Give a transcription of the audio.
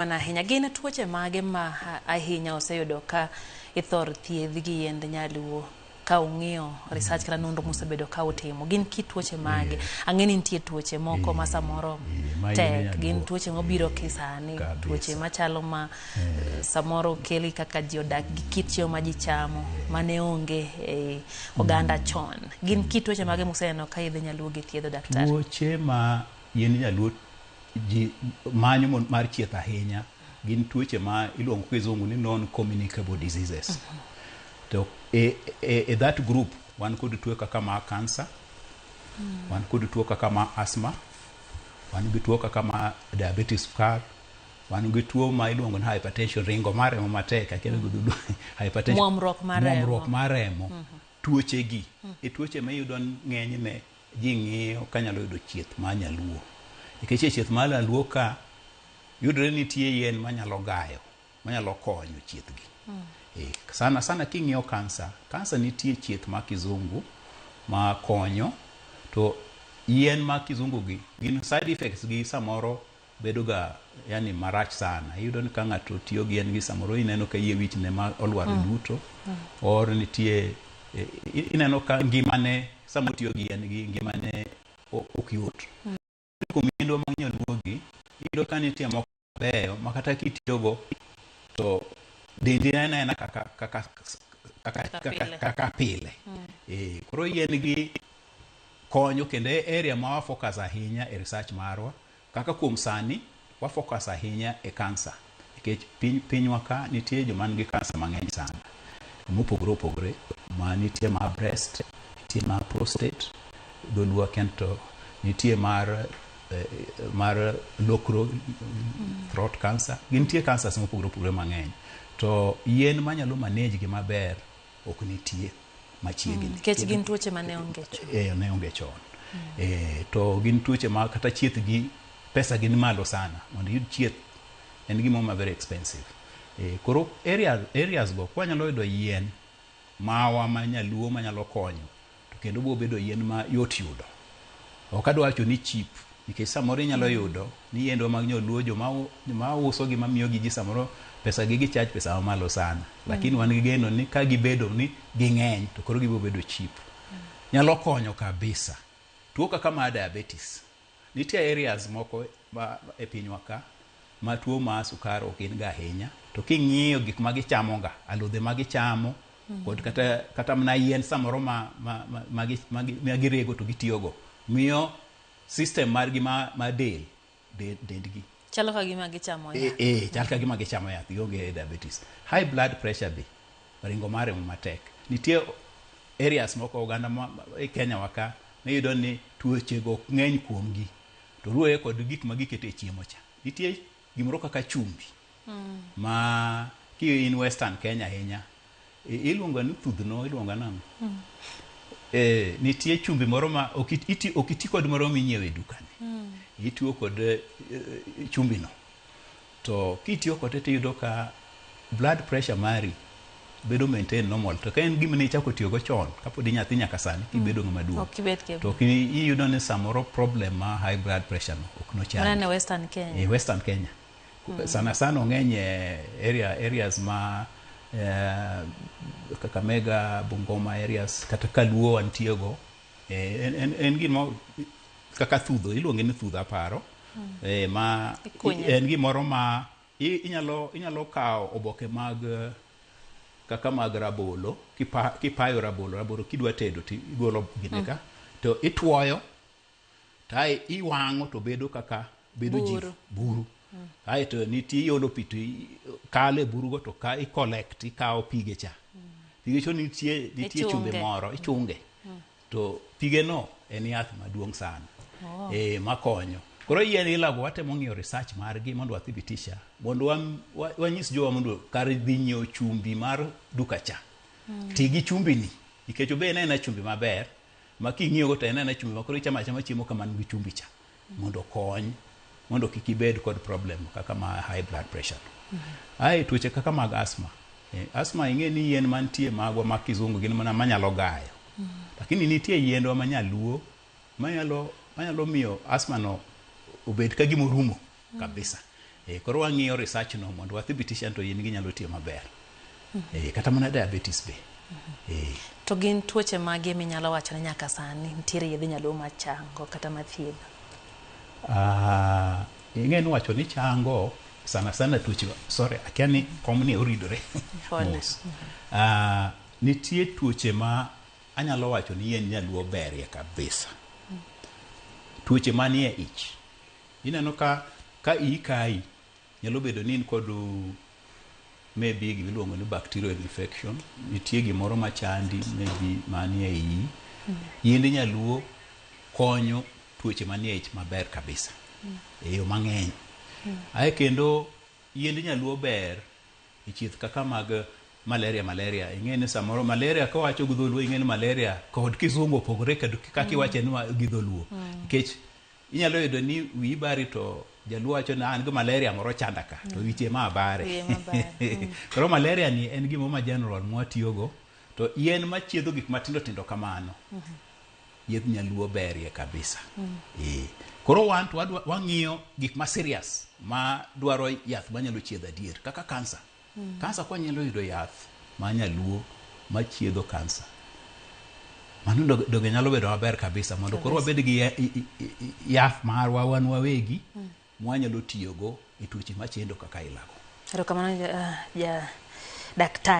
Mana ahinya gin tuoche mage ma ahinya oseyudo ka ithor thiedh gi yiend nyaluo ka ung'iyo research kata nonro musebedo ka utimo gin kit tuoche mage? Ang'e ni nitie tuoche moko ma samoro ma yiend tek, gin nyaluo. tuoche mobiro kisani, tuoche machalo ma samoro keli kaka ji odak gi kit chiemo ma ji chamo mane onge e oganda chon. Gin kit tuoche mage museneno ka yedhe nyaluo gi thiedho, daktari? Tuoche ma yien nyaluo ji manyo mar chieth ahinya gin tuoche ma iluongo kizungu ni non communicable diseases. To e that group wan kod tuo kaka mar cancer, wan kod tuo kaka mar asthma, wan gi tuo kaka mar diabetes sukar, wan gi tuo ma iluongo ni hypertension, ringo mar remo matek, akia ni dholuo hypertension. Muomruok mar remo. Muomruok mar remo. Tuoche gi e tuoche ma iyudo ng'enyne ji ng'iyo kanyalo yudo chieth mar nyaluo. Nikech e chieth mar nyaluo ka yudore ni nitie yien manyalo gayo, manyalo konyo chieth gi. Sana sana king'iyo kansa, kansa nitie chieth mar kizungu ma konyo, to yien mar kizungu gi gin side effects gi samoro bedo ga yani marach sana. Iyudo ni ka ng'ato tiyo gi yien gi samoro ineno ka yie wich ne ma olwar duto, or nitie ineno ka ngimane sama otiyo gi yien gi ngimane ok yot. Kuom yiendwa mag nyaluo gi, iyudo ka nitie moko mabeyo ma kata kitiyogo to dendi neno anena kaka Kaka pile. Kaka pile. Koro yien gi konyo kendo e area ma wa focus ahinya e research marwa, kaka kuom sani wa focus ahinya e cancer nikech pinywa ka nitie joma nigi cancer mang'eny sana mopogore opogore, ma nitie mar breast, nitie mar prostate, dholuo kendo nitie mar lokro, throat cancer, gintie cancers mopogore opogore mang'eny, to yien manyalo manage gi maber ok nitie machiegni. Nikech gin tuoche mane onge chon. Ne onge chon. To gin tuoche ma kata chieth gi pesa gi ni malo sana. Mondo iyud chieth en gimoro ma very expensive. Koro areas go kwanyalo yudo yien mawa ma nyaluo manyalo konyo, to kendo biro bedo yien ma yot yudo. Ok adwa wacho ni cheap, nikech samoro inyalo yudo ni yiendwa mag nyaluo joma uso gi mamiyo gi ji samoro pesa gi gicharge pesa mamalo sana. Lakini wan gi geno ni ka gibedo ni ging'eny to koro gibiro bedo cheap. Nyalo konyo kabisa. Tuo kaka mar diabetes. Nitie areas moko ma e pinywa ka ma tuo mar sukar ok gin ga ahinya. To king'iyo gik ma gichamo ga, alode ma gichamo, kod kata mana yien samoro ma girego to gitiyogo, miyo system margi ma dendgi. Chalo ka gima gichamo yath. Chal ka gima gichamo yath, gionge diabetes. High blood pressure be, ringo mar remo matek. Nitie areas moko oganda ma e Kenya wa ka, miyudo ni tuoche go ok ng'eny kuomgi. To luwore kod gik ma giketo e chiemo cha. Nitie gimoro kaka chumbi. Ma ki in Western Kenya ahinya, iluongo ni thudhno, iluongo nang'o? Nitie chumbi moro ma ok iti kod moro minyiewo e duka ni. Itiyo kod chumbi no. To kitiyo kode tiyudo ka blood pressure mari bedo maintain normal. To ka en gima ne ichako tiyogo chon, kapod inyathi nyaka sani, kibedo ng'ama duong'. Ok ibed ke. To iyudo ni samoro problem ma high blood pressure no ok nochandi. Mana ne Western Kenya. Western Kenya. Sana sana ong'eny e areas ma Kakamega, Bungoma areas, kata Kaluo wantiego. En gima kaka thudho, iluonge ni thudho aparo. Ma Ikunye. en gimoro ma inyalo kawo oboke mag kaka mag rabolo, kipayo rabolo kidwa tedo to igolo gine ka, to itwoyo, to ae iwang'o to bedo kaka bedo Buru. jivu, buru. Ae to nitie iolo pi to kalo e burugo to ka i collect, ikawo pige cha. Pige cho nitie chumbe Ichunge. moro, ichunge. To pige no en yath maduong' sana. Makonyo. Koro yien ilago watemo ng'iyo research margi mondo wathibitisha, mondo wanyis jowa mondo kar dhi nyiewo chumbi mar duka cha. Ti gi chumbi ni, nikech obe en aena chumbi maber, ma king'iyogo to en aena chumbi ma koro ichamo achama chiemo kama nigi chumbi cha. Mondo okony, mondo kik ibed kod problem kaka ma high blood pressure. Ae tuoche kaka mag asthma. Asthma ing'e ni yien mantie magwa mag kizungu gin mana manyalo gayo. Lakini nitie yiendwa ma nyaluo manyalo miyo asthma no obed ka gima orumo kabisa. Koro wang'iyo research no mondo wathibitisha ni to yien gi nyalo tiyo maber. Kata mana diabetes be. To gin tuoche mage minyalo wacho ni nyaka sani nitiere yedhe nyaluo machango kata mathiedho? Ing'e ni wacho ni chango sana sana tuoche, sorry, akia ni komni oridore mos. Nitie tuoche ma anyalo wacho ni yien nyaluo berie kabisa. Tuoche manie ich. Ineno ka iyi kayi, nyalo bedo ni in kod maybe gimiluongo ni bacterial infection, nitie gimoro machandi maybe manie iyi. Yiend nyaluo konyo tuoche manie ich maber kabisa. E yo mang'eny. Ae kendo yiend nyaluo ber e chieth kaka mag malaria. Ing'e ni samoro malaria kawacho gi dholuo, ing'e ni malaria kod kizungu opogore kaka iwache ni gi dholuo. Nikech inyalo yudo ni wiyi bari to jaluo wacho ni an gi malaria moro chanda ka, to wiche ma bare. Koro malaria ni en gimo ma general mwatiyogo, to yien machiedho gik matindo tindo kamano. Yedh nyaluo berie kabisa. Koro wan to wang'iyo gik ma serious ma dwaro yath manyalo chiedho adier kaka kansa. Kansa kwa nyalo yudo yath ma nyaluo machiedho kansa. Mano doge nyalo bedo maber kabisa mondo koro wabed gi yath marwa wan wawegi mwanyalo tiyogo e tuoche machendo kaka ilago. Erokamano ja daktari.